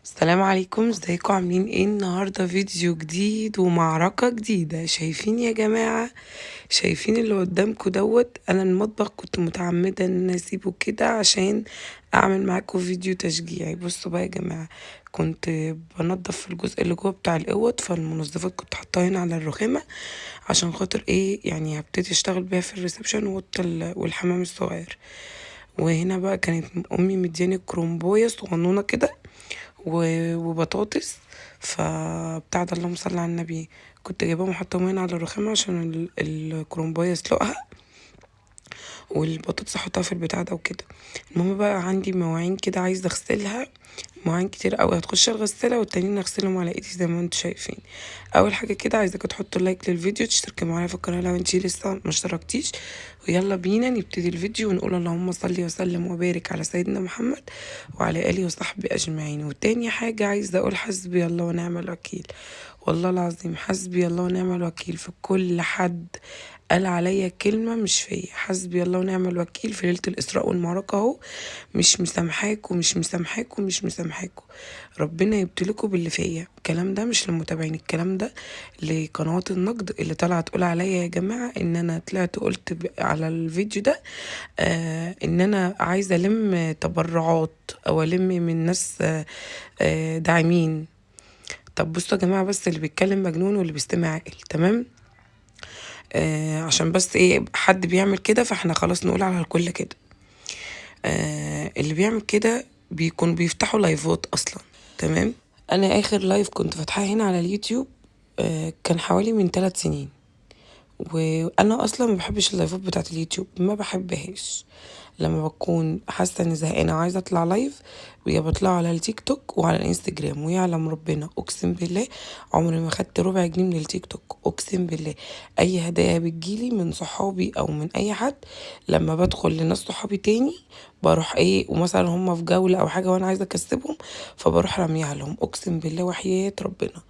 السلام عليكم، ازيكم؟ عاملين ايه؟ النهارده فيديو جديد ومعركة جديدة. شايفين يا جماعة؟ شايفين اللي قدامكم دوت؟ انا المطبخ كنت متعمدة ان انا اسيبه كده عشان اعمل معاكم فيديو تشجيعي. بصوا بقى يا جماعة، كنت بنضف في الجزء اللي جوه بتاع الاوض، فالمنظفات كنت حاطاها هنا على الرخامة عشان خاطر ايه يعني هبتدي اشتغل بيها في ال reception والحمام الصغير. وهنا بقى كانت امي مدياني كرومبويه صغنونه كده وبطاطس، فبتاع ده اللهم صل على النبي، كنت جايباهم وحطاهم هنا على الرخامه عشان الكرومبويه اسلقها والبطاطس احطها في البتاع ده وكده. المهم بقى عندي مواعين كده عايزه اغسلها، مواعين كتير قوي هتخش الغسالة والتانيين اغسلهم على ايدي زي ما انتم شايفين. اول حاجة كده عايزاكم تحطوا like للفيديو، تشتركوا معايا في القناة لو انتي لسه ما اشتركتيش، ويلا بينا نبتدي الفيديو ونقول اللهم صل وسلم وبارك على سيدنا محمد وعلى اله وصحبه اجمعين. وتاني حاجة عايزه اقول حسبي الله ونعم الوكيل، والله العظيم حسبي الله ونعم الوكيل في كل حد قال عليا كلمة مش فيا. حسبي الله ونعم الوكيل في ليلة الاسراء والمعركة اهو، مش مسامحاكوا مش مسامحاكوا مش مسامحاكوا، ربنا يبتليكوا باللي فيا. الكلام ده مش للمتابعين، الكلام ده لقنوات النقد اللي طالعه تقول عليا يا جماعة ان انا طلعت قلت على الفيديو ده ان انا عايزه الم تبرعات او الم من ناس داعمين. طب بصوا يا جماعة، بس اللي بيتكلم مجنون واللي بيستمع عاقل، تمام؟ عشان بس ايه حد بيعمل كده فاحنا خلاص نقول على الكل كده. اللي بيعمل كده بيكون بيفتحوا لايفات اصلا، تمام؟ انا اخر live كنت فاتحاه هنا على اليوتيوب كان حوالي من 3 سنين، وانا اصلا ما بحبش اللايفات بتاعت اليوتيوب، ما بحبهاش. لما بكون حاسه اني زهقانه وعايزه اطلع live يا بطلع على التيك توك وعلى الانستجرام، ويعلم ربنا اقسم بالله عمري ما خدت ربع جنيه من التيك توك، اقسم بالله. اي هدايا بتجيلي من صحابي او من اي حد لما بدخل لناس صحابي تاني بروح ايه، ومثلا هم في جولة او حاجة وانا عايزه اكسبهم فبروح راميها لهم، اقسم بالله وحياه ربنا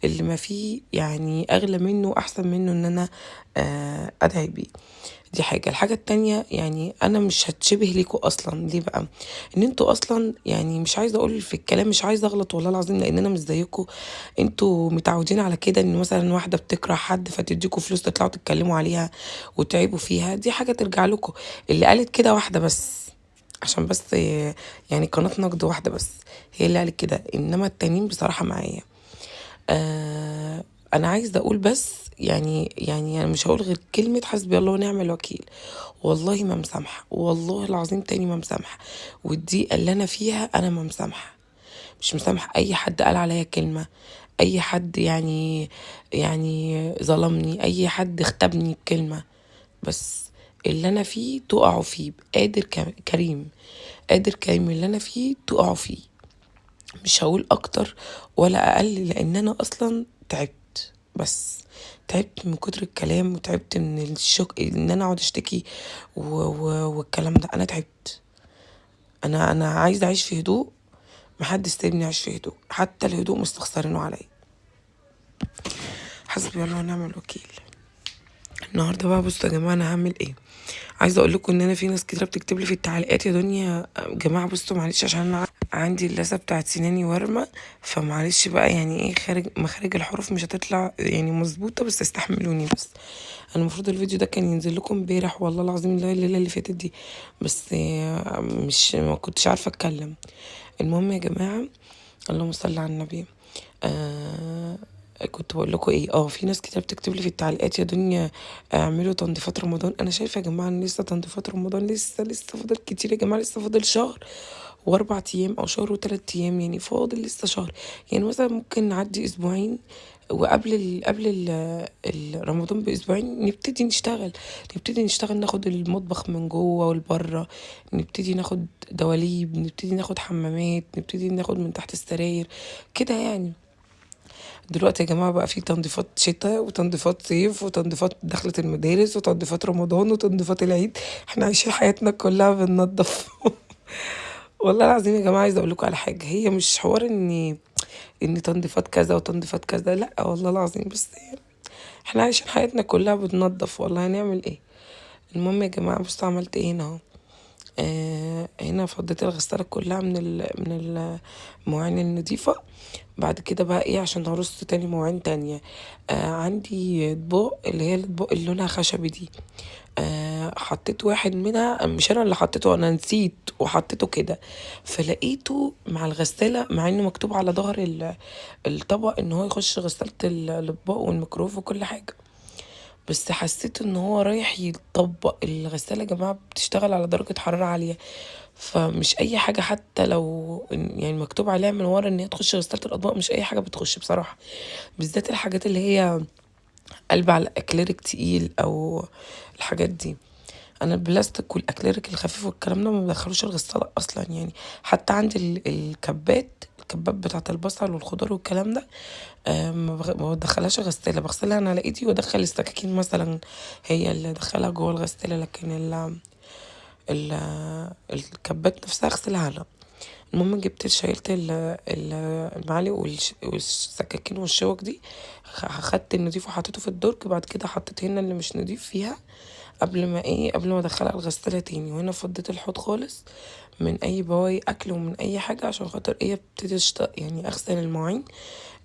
اللي ما فيه يعني اغلى منه واحسن منه ان انا ادعي بيه. دي حاجة. الحاجة التانية يعني انا مش هتشبه ليكوا اصلا. ليه بقى؟ ان انتوا اصلا يعني مش عايزه اقول في الكلام، مش عايزه اغلط والله العظيم، لان انا مش زيكوا. انتوا متعودين على كده ان مثلا واحدة بتكره حد فتديكوا فلوس تطلعوا تتكلموا عليها وتعيبوا فيها، دي حاجة ترجع لكم. اللي قالت كده واحدة بس، عشان بس يعني قناة نقد واحدة بس هي اللي قالت كده، انما التانيين بصراحة معايا. انا عايزه اقول بس يعني انا مش هقول غير كلمة حسبي الله ونعم الوكيل. والله ما مسامحة، والله العظيم تاني ما مسامحة، والضيقه اللي انا فيها انا ما مسامحة، مش مسامحة اي حد قال عليا كلمة، اي حد يعني ظلمني، اي حد اختبني بكلمه. بس اللي انا فيه تقعوا فيه، قادر كريم، قادر كريم اللي انا فيه تقعوا فيه، مش هقول اكتر ولا اقل، لان انا اصلا تعبت، بس تعبت من كتر الكلام، وتعبت من الشك ان انا اقعد اشتكي والكلام ده. انا تعبت، انا عايزه اعيش في هدوء، محدش سايبني اعيش في هدوء، حتى الهدوء مستخسرينه عليا. حسبي الله ونعم الوكيل. النهارده بقى بصوا يا جماعة انا هعمل ايه. عايزه اقول لكم ان انا في ناس كتيرة بتكتب لي في التعليقات يا دنيا جماعة بصوا معلش عشان انا عندي اللثة بتاعت سناني ورمه، فمعلش بقى يعني ايه خارج مخارج الحروف مش هتطلع يعني مظبوطة، بس استحملوني. بس انا المفروض الفيديو ده كان ينزل لكم امبارح والله العظيم، اللي هي الليلة اللي فاتت دي، بس مش ما كنتش عارفه اتكلم. المهم يا جماعة اللهم صل على النبي، كنت بقول لكم ايه، في ناس كتير بتكتب لي في التعليقات يا دنيا اعملوا تنظيفات رمضان. انا شايفه يا جماعة ان لسه تنظيفات رمضان لسه فاضل كتير يا جماعة، لسه فاضل شهر و4 ايام او شهر و3 ايام، يعني فاضل لسه شهر، يعني مثلا ممكن نعدي اسبوعين، وقبل قبل رمضان باسبوعين نبتدي نشتغل، ناخد المطبخ من جوه والبره، نبتدي ناخد دواليب، نبتدي ناخد حمامات، نبتدي ناخد من تحت السراير كده. يعني دلوقتي يا جماعة بقى في تنظيفات شتاء وتنظيفات صيف وتنظيفات دخلة المدارس وتنظيفات رمضان وتنظيفات العيد، احنا عايشين حياتنا كلها بننظف. والله العظيم يا جماعة عايزه اقول لكم على حاجة، هي مش حوار ان تنظيفات كذا وتنظيفات كذا، لا والله العظيم، بس احنا عايشين حياتنا كلها بننظف، والله هنعمل ايه. المهم يا جماعة بصوا عملت ايه هنا اهو، هنا فضيت الغسالة كلها من المواعين النظيفة. بعد كده بقى ايه، عشان هرص تاني مواعين تانية. عندي اطباق اللي هي الاطباق اللي لونها خشبي دي، حطيت واحد منها، مش انا اللي حطيته، انا نسيت وحطيته كده، فلقيته مع الغسالة، مع انه مكتوب على ظهر الطبق ان هو يخش غسالة الاطباق والميكروويف وكل حاجة، بس حسيت ان هو رايح يطبق. الغسالة يا جماعة بتشتغل على درجة حرارة عالية، فمش اي حاجة حتى لو يعني مكتوب عليها من ورا ان هي تخش غسالة الاطباق، مش اي حاجة بتخش بصراحة، بالذات الحاجات اللي هي قلب على الاكليريك تقيل او الحاجات دي. انا البلاستيك والاكليريك الخفيف والكلام ده ما بدخلوش الغسالة اصلا يعني. حتى عندي الكبات بتاعه البصل والخضار والكلام ده، ما بدخلهاش غسالة، بغسلها انا على ايدي وادخل السكاكين مثلا هي اللي ادخلها جوه الغسالة، لكن ال ال الكبات نفسها اغسلها انا. المهم جبت شيلت المعالق والسكاكين والشوك دي، خدت النضيف وحطيته في الدرج. بعد كده حطيت هنا اللي مش نضيف فيها قبل ما ايه، قبل ما ادخلها الغسالة تاني. وهنا فضيت الحوض خالص من اي بواقي اكل ومن اي حاجة، عشان خاطر ايه ابتدي يعني اغسل المواعين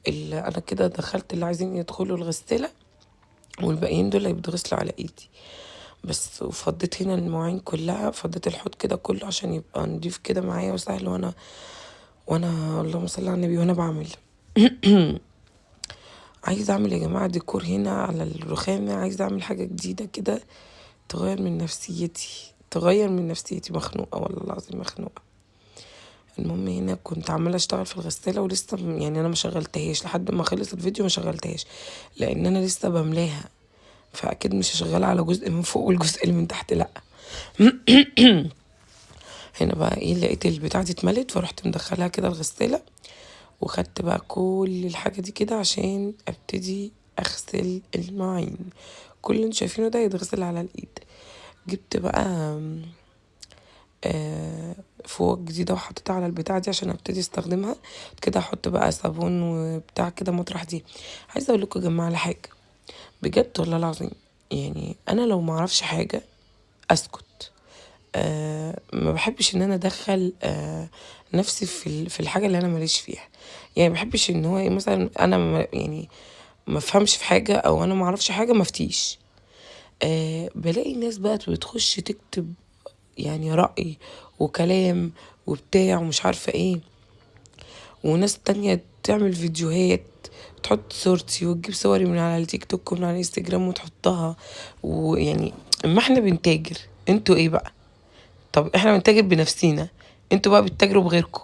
اللي انا كده دخلت اللي عايزين يدخلوا الغسالة، والباقيين دول هيتغسلوا على ايدي بس. وفضيت هنا المواعين كلها، فضيت الحوض كده كله عشان يبقى نضيف كده معايا وسهل، وانا اللهم صل على النبي وانا بعمل. عايزه اعمل يا جماعة ديكور هنا على الرخامه، عايزه اعمل حاجة جديدة كده تغير من نفسيتي، تغير من نفسيتي. مخنوقه والله العظيم مخنوقه. المهم هنا كنت عماله اشتغل في الغسالة ولسه يعني انا ما شغلتهاش لحد ما خلص الفيديو، ما شغلتهاش لان انا لسه بملاها، فاكيد مش هشغلها على جزء من فوق والجزء اللي من تحت، لا. هنا بقى ايه، لقيت البتاعه دي اتملت، فرحت مدخلها كده الغسالة، وخدت بقى كل الحاجة دي كده عشان ابتدي اغسل المواعين. كل اللي انتوا شايفينه ده يتغسل على الايد. جبت بقى فوط جديدة وحطيتها على البتاعه دي عشان ابتدي استخدمها كده. احط بقى صابون وبتاع كده مطرح دي. عايزه اقول لكم يا جماعة على حاجة بجد والله العظيم، يعني انا لو ما اعرفش حاجة اسكت. ما بحبش ان انا ادخل نفسي في الحاجة اللي انا ماليش فيها. يعني ما بحبش ان هو مثلا انا يعني ما افهمش في حاجة او انا ما اعرفش حاجة ما افتيش. بلاقي ناس بقى بتخش تكتب يعني رأي وكلام وبتاع ومش عارفه ايه، وناس تانية تعمل فيديوهات تحط صورتي وتجيب صوري من على التيك توك ومن على الانستجرام وتحطها. ويعني اما احنا بنتاجر، انتوا ايه بقى؟ طب احنا بنتاجر بنفسينا، انتوا بقى بتتاجروا بغيركم.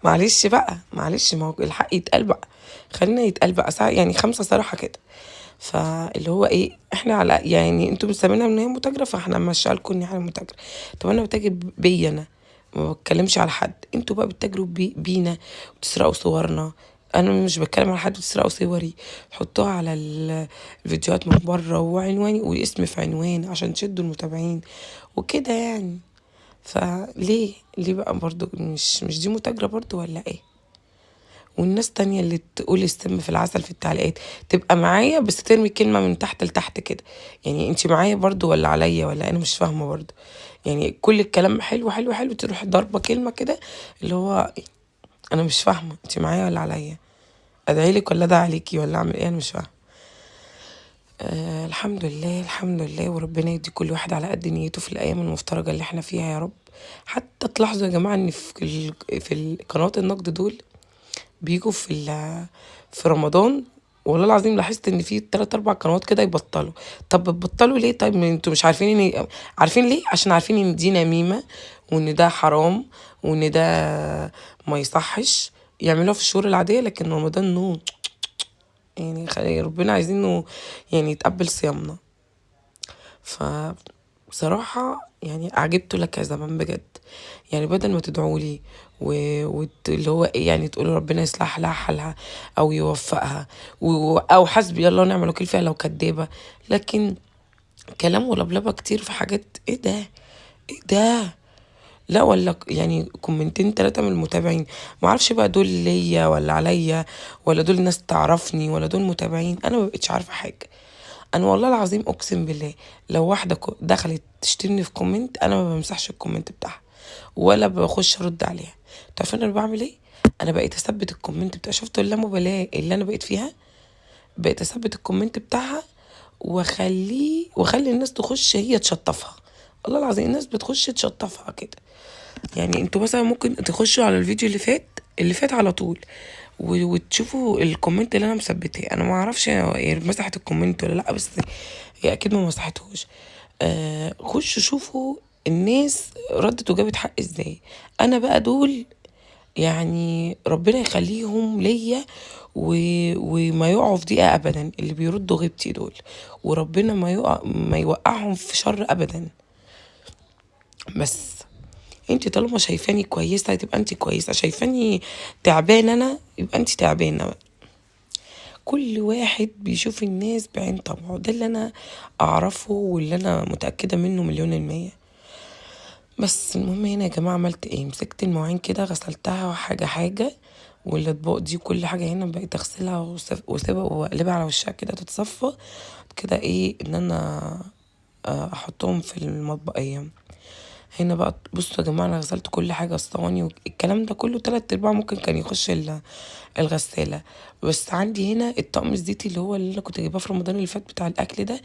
معلش بقى، معلش، ما هو الحق يتقال بقى، خلينا يتقال بقى يعني 5 صراحة كده. فاللي هو ايه، احنا على يعني انتوا مسمينها ان هي متاجرة، فاحنا ماشية لكم ان احنا متاجرة. طب انا بتاجر بيا انا، ما بتكلمش على حد، انتوا بقى بتتاجروا بينا وتسرقوا صورنا. انا مش بتكلم على حد، بتسرقوا صوري تحطوها على الفيديوهات من بره، وعنواني واسمي في عنوان عشان تشدوا المتابعين وكده يعني. فليه ليه بقى برضو مش دي متاجرة برضو ولا ايه؟ والناس تانية اللي تقول السم في العسل في التعليقات تبقى معايا، بس ترمي كلمة من تحت لتحت كده، يعني انتي معايا برضو ولا عليا ولا انا مش فاهمة برضو. يعني كل الكلام حلو حلو حلو، تروح ضربة كلمة كده اللي هو انا مش فاهمة انتي معايا ولا عليا، ادعيلك ولا ادعي عليكي ولا اعمل ايه، انا مش فاهمة. الحمد لله الحمد لله، وربنا يدي كل واحد على قد نيته في الايام المفترجة اللي احنا فيها يا رب. حتى تلاحظوا يا جماعة ان في قنوات النقد دول بيجوا في رمضان، والله العظيم لاحظت ان في 3-4 قنوات كده يبطلوا. طب بتبطلوا ليه؟ طيب ما انتوا مش عارفين ان عارفين ليه؟ عشان عارفين ان دي نميمة، وان ده حرام، وان ده ما يصحش يعملوها في الشهور العادية، لكن رمضان نو، يعني ربنا عايزينه يعني يتقبل صيامنا. فبصراحة يعني عجبت لك يا زمان بجد، يعني بدل ما تدعوا لي اللي هو ايه، يعني تقولوا ربنا يصلح لها حالها او يوفقها او حسبي الله ونعم الوكيل فيها لو كدابة، لكن كلام ولبلبة كتير في حاجات ايه ده ايه ده، لا ولا يعني كومنتين 3 من المتابعين، ما اعرفش بقى دول ليا ولا عليا، ولا دول ناس تعرفني، ولا دول متابعين، انا ما بقتش عارفة حاجة. انا والله العظيم اقسم بالله لو واحدة دخلت تشتمني في comment، انا ما بمسحش ال comment بتاعها ولا بخش ارد عليها. تعرفين انا بعمل ايه؟ انا بقيت اثبت ال comment بتاع، شفتوا اللامبالاة اللي انا بقيت فيها؟ بقيت اثبت ال comment بتاعها واخلي الناس تخش هي تشطفها. والله العظيم الناس بتخش تشطفها كده. يعني انتوا مثلا ممكن تخشوا على الفيديو اللي فات على طول وتشوفوا ال comment اللي انا مثبتاه. انا ما اعرفش هي مسحت ال comment ولا لا، بس هي اكيد ما مسحتهوش. خشوا شوفوا الناس ردت وجابت حق ازاي. انا بقى دول يعني ربنا يخليهم ليا وما يقعوا في ضيقه ابدا، اللي بيردوا غيبتي دول، وربنا ما يوقعهم في شر ابدا. بس انت طالما شايفاني كويسة تبقى انت كويسة، شايفاني تعبانة انا يبقى انت تعبانة بقى. كل واحد بيشوف الناس بعين طبعه، ده اللي انا اعرفه واللي انا متاكدة منه 1,000,000%. بس المهم هنا يا جماعة عملت ايه؟ مسكت المواعين كده غسلتها حاجة حاجة، والاطباق دي كل حاجة هنا بقيت اغسلها واسيبها واقلبها على وشها كده تتصفى كده، ايه ان انا احطهم في المطبقيه. هنا بقى بصوا يا جماعة انا غسلت كل حاجة، الصواني والكلام ده كله 3/4 ممكن كان يخش الغسالة. بس عندي هنا الطقم الزيتي اللي هو اللي انا كنت جايباه في رمضان اللي فات بتاع الاكل ده،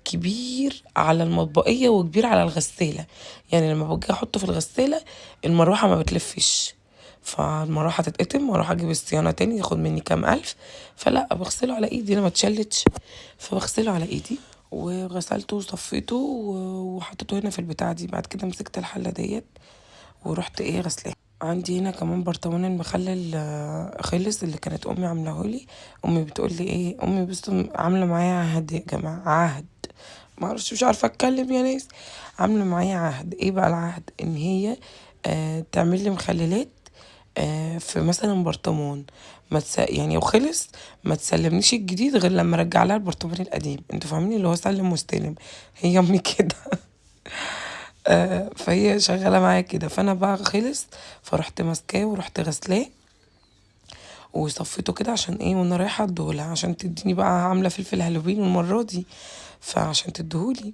كبير على المطبقيه وكبير على الغسالة. يعني لما باجي احطه في الغسالة المروحة ما بتلفش، فالمروحه تتقطم واروح اجيب الصيانة تاني ياخد مني كام الف. فلا بغسله على ايدي، انا ما اتشلتش فبغسله على ايدي. وغسلته وصفيته وحطيته هنا في البتاعه دي. بعد كده مسكت الحلة ديت ورحت ايه غسلاها. عندي هنا كمان برطمان المخلل، خلص اللي كانت امي عاملاه لي. امي بتقول لي ايه، امي بس عامله معايا عهد يا جماعة، عهد ما اعرفش مش عارفه اتكلم يا ناس، عامله معايا عهد. ايه بقى العهد؟ ان هي تعمل لي مخللات، في مثلا برطمان، ما يعني وخلص ما تسلمنيش الجديد غير لما ارجع لها البرطمان القديم. انتوا فاهمين اللي هو سلم واستلم، هي امي كده. فهي شغالة معايا كده. فانا بقى خلص فرحت ماسكاه ورحت غسلاه وصفيته كده عشان ايه، وانا رايحة اديهولها عشان تديني بقى، عامله فلفل هالوين المرة دي فعشان تديهولي.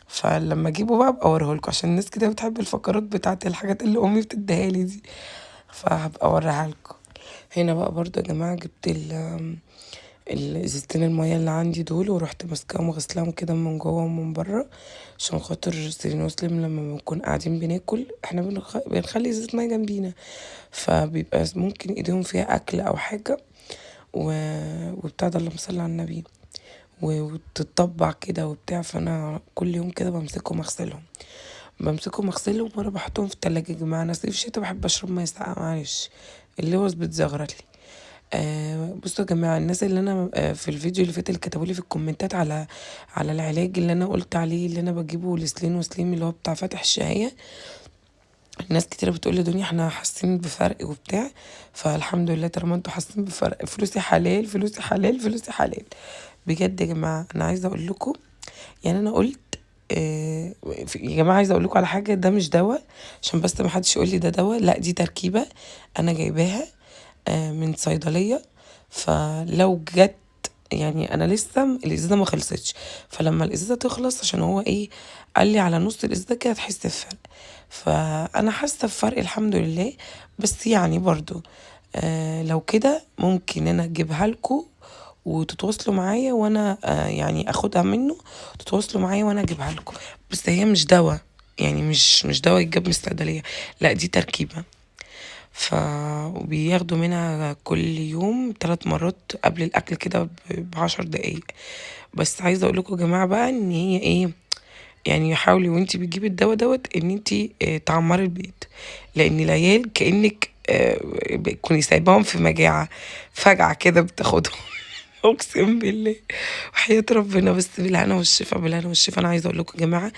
فلما اجيبه بقى ابقى اوريهولكوا، عشان الناس كده بتحب الفقرات بتاعت الحاجات اللي امي بتديها لي دي، فهبقى اوريها لكم. هنا بقى برضو يا جماعة جبت الازازتين المية اللي عندي دول، ورحت ماسكاهم وغسلاهم كده من جوه ومن بره، عشان خاطر سيرين وسليم لما بنكون قاعدين بناكل احنا بنخلي ازازة مية جنبينا، فبيبقى ممكن ايديهم فيها اكل او حاجة وبتاع ده، اللهم صل على النبي، وتتطبع كده وبتاع. فانا كل يوم كده بمسكهم اغسلهم، بمسكهم اغسلهم وانا بحطهم في التلاجة يا جماعة. انا صيف شتا بحب اشرب مية ساقعه، معلش اللوز بتزغرط لي. بصوا يا جماعة، الناس اللي انا، في الفيديو اللي فات اللي كتبوا لي في الكومنتات على العلاج اللي انا قلت عليه اللي انا بجيبه لسلين وسليم اللي هو بتاع فاتح الشهية، الناس كتير بتقول لي دنيا احنا حاسين بفرق وبتاع. فالحمد لله طالما انتوا حاسين بفرق، فلوسي حلال، فلوسي حلال، فلوسي حلال بجد يا جماعة. انا عايزه اقول لكم، يعني انا قلت، يا جماعة عايزه اقول لكم على حاجة، ده مش دواء عشان بس ما حدش يقول لي ده دواء، لا دي تركيبه انا جايباها، من صيدلية. فلو جت يعني انا لسه الازازه ما خلصتش، فلما الازازه تخلص، عشان هو ايه قال لي على نص الازازه كده هتحس بفرق، فانا حاسه بفرق الحمد لله. بس يعني برضو، لو كده ممكن انا اجيبها لكم وتتواصلوا معايا، وانا، يعني اخدها منه تتواصلوا معايا وانا اجيبها لكم. بس هي مش دواء، يعني مش دواء يتجاب من الصيدلية، لا دي تركيبه. وبياخدوا منها كل يوم 3 مرات قبل الاكل كده ب10 دقايق. بس عايزه اقول لكم يا جماعة بقى ان هي ايه، يعني حاولي وانتي بتجيبي الدواء دوت ان انتي، تعمري البيت، لان العيال كانك، بتكوني سايباهم في مجاعة فجعه كده بتاخدهم. اقسم بالله وحياة ربنا. بس بالهنا والشفا، بالهنا والشفا. انا عايزه اقول لكم يا جماعة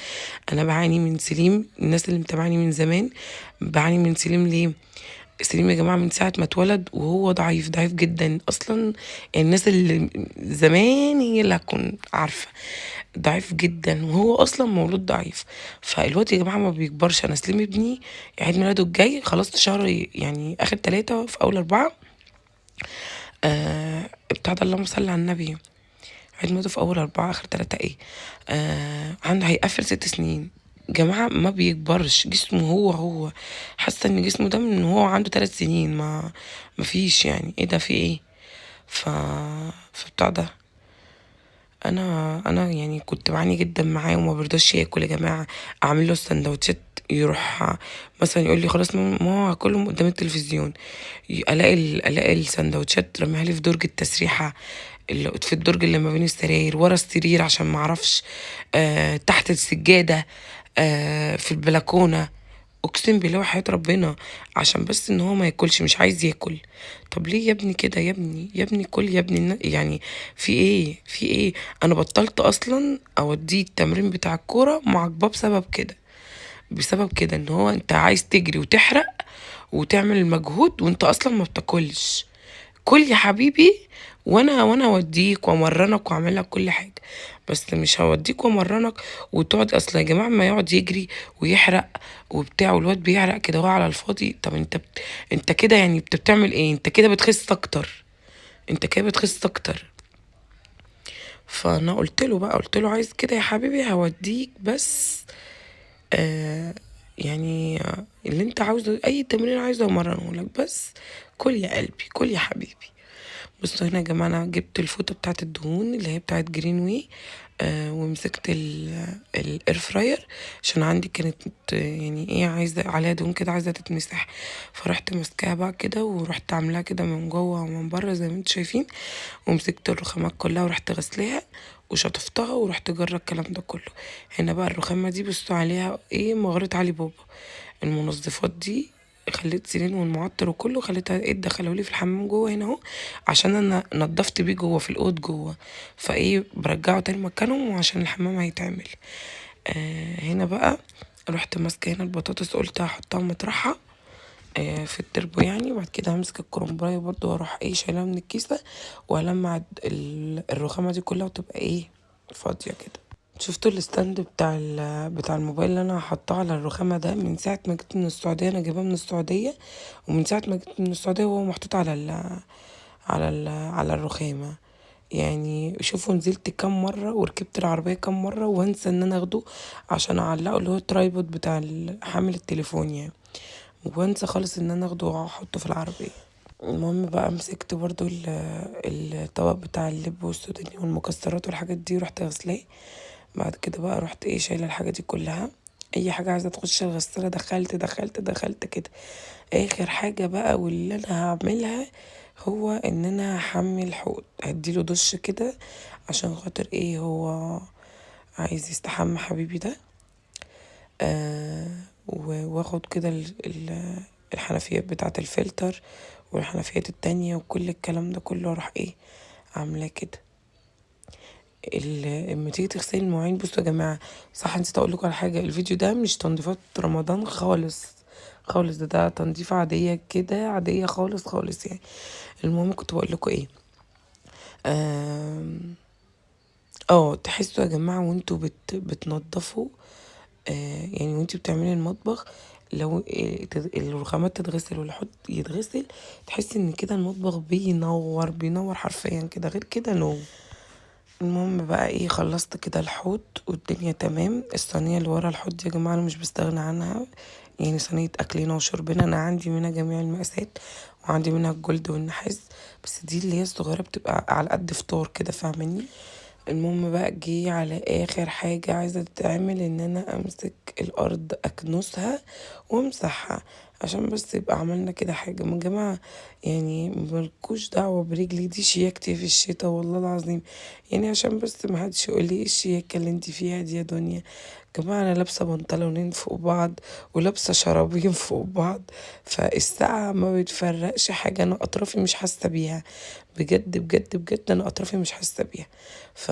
انا بعاني من سليم، الناس اللي متابعاني من زمان بعاني من سليم. ليه سليم يا جماعة؟ من ساعة ما اتولد وهو ضعيف، ضعيف جدا اصلا. الناس اللي زمان هي اللي هتكون عارفه، ضعيف جدا وهو اصلا مولود ضعيف. فالوقت يا جماعة ما بيكبرش. انا سليم ابني عيد ميلاده الجاي خلاص شهر، يعني اخر 3 في اول 4، بتاع ده، اللهم صل على النبي، عيد ميلاده في اول 4 اخر 3 ايه، عنده هيقفل 6 سنين. جماعة ما بيكبرش جسمه، هو حاسة ان جسمه ده من هو عنده 3 سنين، ما فيش يعني ايه ده، في ايه؟ فبتاع ده. انا يعني كنت بعاني جدا معاه وما برضاش ياكل يا جماعة. اعمل له السندوتشات يروح مثلا يقول لي خلاص ماما هاكلهم قدام التلفزيون، الاقي السندوتشات رميها لي في درج التسريحه، اللي في الدرج اللي ما بين السراير، ورا السرير عشان ما اعرفش، تحت السجادة، في البلكونه. اقسم بالله وحياة ربنا، عشان بس ان هو ما ياكلش، مش عايز ياكل. طب ليه يا ابني كده يا ابني؟ يا ابني كل يا ابني، يعني في ايه؟ في ايه؟ انا بطلت اصلا اوديه التمرين بتاع الكورة مع بابا بسبب كده، بسبب كده ان هو انت عايز تجري وتحرق وتعمل مجهود وانت اصلا ما بتاكلش. كل يا حبيبي، وانا اوديك وامرنك واعمل لك كل حاجة، بس مش هوديك وامرنك وتقعد. اصل يا جماعة ما يقعد يجري ويحرق وبتاع، والواد بيعرق كده هو على الفاضي. طب انت كده يعني بتعمل ايه؟ انت كده بتخس اكتر، انت كده بتخس اكتر. فانا قلت له بقى، قلت له عايز كده يا حبيبي هوديك، بس يعني اللي انت عاوزه، اي تمرين عايزه امرنه لك، بس كل يا قلبي، كل يا حبيبي. بصوا هنا يا جماعة، انا جبت الفوطه بتاعه الدهون اللي هي بتاعه جرين واي، ومسكت ال air fryer عشان عندي كانت يعني ايه عايزه عليها دهون كده، عايزه تتمسح. فرحت ماسكاها بقى كده ورحت عاملاها كده من جوه ومن بره زي ما انتم شايفين، ومسكت الرخامات كلها ورحت غسلاها وشطفتها ورحت جره الكلام ده كله. هنا بقى الرخامه دي بصوا عليها ايه، مغارة علي بابا. المنظفات دي خليت سيرين والمعطر وكله، خليتها ايه دخلوا لي في الحمام جوه هنا اهو، عشان انا نضفت بيه جوه في الاوض جوه، فايه برجعه تاني مكانهم وعشان الحمام هيتعمل. هنا بقى رحت ماسكه هنا البطاطس، قلت هحطها مطرحها في التربو يعني. وبعد كده همسك الكرنبايه برضو واروح ايه شايلها من الكيسة والمع الرخامه دي كلها وتبقى ايه فاضية كده. شفتوا ال stand بتاع الموبايل اللي انا حاطاه على الرخامه ده؟ من ساعة ما جيت من السعودية، انا جايباه من السعودية، ومن ساعة ما جيت من السعودية وهو محطوط على الرخامه. يعني شوفوا نزلت كام مرة وركبت العربية كام مرة وانسى ان انا اخده عشان اعلقه، اللي هو ال tripod بتاع حامل التليفون يعني، وانسى خالص ان انا اخده واحطه في العربية. المهم بقى مسكت برضو الطبق بتاع اللب والسوداني والمكسرات والحاجات دي، ورحت غسلاه. بعد كده بقى رحت ايه شايله الحاجة دي كلها، اي حاجة عايزه تخش الغسالة دخلت دخلت دخلت كده. اخر حاجة بقى واللي انا هعملها هو ان انا هحمي الحوض، هديله دش كده عشان خاطر ايه، هو عايز يستحمى حبيبي ده. واخد كده الحنفيات بتاعه الفلتر والحنفيات التانية وكل الكلام ده كله، اروح ايه عاملاه كده. اما تيجي تغسلي المواعين، بصوا يا جماعة، صح نسيت اقول لكم على حاجة، الفيديو ده مش تنظيفات رمضان خالص خالص، ده تنظيف عادية كده، عادية خالص خالص يعني. المهم كنت بقول لكم ايه، تحسوا يا جماعة وانتوا بتنظفوا، يعني وانتوا بتعملي المطبخ، لو الرخامات تتغسل والحوض يتغسل، تحسي ان كده المطبخ بينور، بينور حرفيا كده، غير كده نو. المهم بقى ايه، خلصت كده الحوض والدنيا تمام. الصينية اللي ورا الحوض دي يا جماعة انا مش بستغنى عنها، يعني صينية اكلنا وشربنا، انا عندي منها جميع المقاسات، وعندي منها الجلد والنحاس، بس دي اللي هي الصغيرة بتبقى على قد فطار كده، فاهماني؟ المهم بقى جه على اخر حاجة عايزه تتعمل، ان انا امسك الارض اكنسها وامسحها، عشان بس يبقى عملنا كده حاجة. من جماعة يعني ملكوش دعوه برجلي دي، شياكتي في الشتا والله العظيم، يعني عشان بس ما حدش يقول لي ايه الشياكه اللي انت فيها دي يا دنيا. جماعة انا لابسه بنطلونين فوق بعض ولابسه شرابين فوق بعض، فالساعة ما بتفرقش حاجة، انا اطرافي مش حاسه بيها بجد بجد بجد، انا اطرافي مش حاسه بيها، ف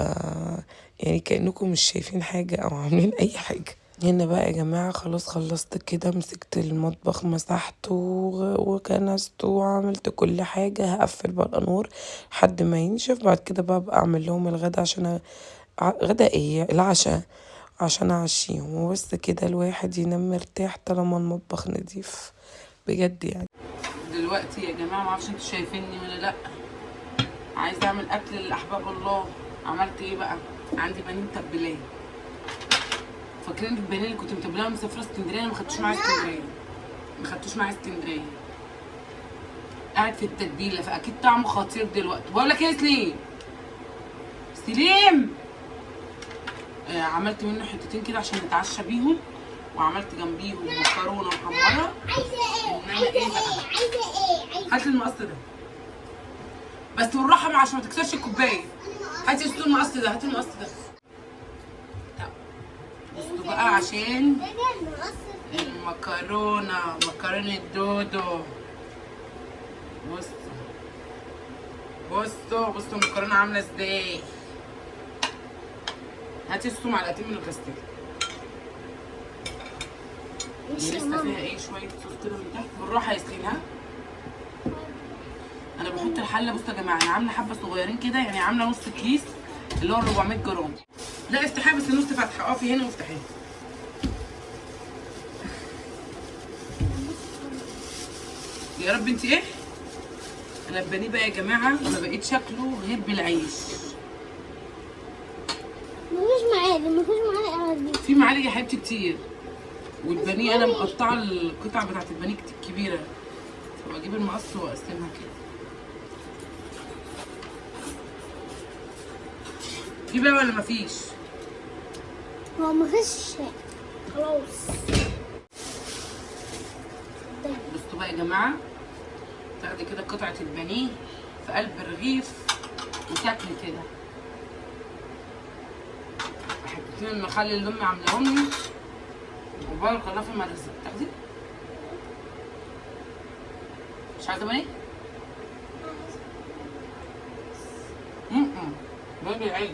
يعني كانكم مش شايفين حاجة او عاملين اي حاجة. هنا بقى يا جماعة خلاص خلصت كده، مسكت المطبخ مسحته وكنسته وعملت كل حاجة. هقفل بقى الانوار لحد ما ينشف، بعد كده بقى اعمل لهم الغدا، عشان غدا ايه، العشاء، عشان اعشيهم وبس كده. الواحد ينام مرتاح طالما المطبخ نضيف بجد يعني. دلوقتي يا جماعة ما اعرفش انتوا شايفيني ولا لا، عايزه اعمل اكل للاحباب الله، عملت ايه بقى؟ عندي بانيه متبلاه. فاكرين البانيه اللي كنت متبلاه وانا مسافرة اسكندرية؟ انا ما خدتوش معايا اسكندرية، ما خدتوش معايا اسكندرية، قاعد في التتبيله، فاكيد طعمه خطير دلوقتي. بقول لك ايه يا سليم، سليم، عملت منه حتتين كده عشان نتعشى بيهم، وعملت جنبيهم مكرونه محمرة. عايزه ايه؟ إنما عايزه إيه بقى؟ ايه؟ عايزه ايه؟ عايزه هات المقص ده بس بالراحة عشان ما تكسرش الكوباية. هاتي السطول المقص ده، هاتي المقص ده. طب بصوا بقى عشان المكرونه، مكرونه دودو. بصوا بصوا بصوا المكرونه عامله ازاي. هاتي الصوم معلقتين من الغسيل. مش هي يا لسه ماما. فيها ايه شوية صوص كده من تحت. بالراحة يا سليم. ها انا بحط الحلة. بصوا يا جماعة انا عامله حبه صغيرين كده، يعني عامله نص كيس اللي هو 400 جرام. لا افتحيها بس نص فتحه، اقفي هنا وافتحيها. يا رب. انت ايه؟ انا البانيه بقى يا جماعة ما بقيت شكله غير بالعيش. مفيش معالق، مفيش معالق على دي. في معالق يا حبيبتي كتير. والبانيه انا مقطعه القطع بتاعت البانيه كبيرة، فبجيب المقص واقسمها كده. في بقى ولا مفيش؟ هو مفيش خلاص. بصوا بقى يا جماعة، تاخدي كده قطعه البانيه في قلب الرغيف وتاكلي كده. حتتين المخلل اللي امي عاملاهم لي، وبارك الله في المدرسة. تاخدي؟ مش عايزه بانيه؟ بانيه بالعيش.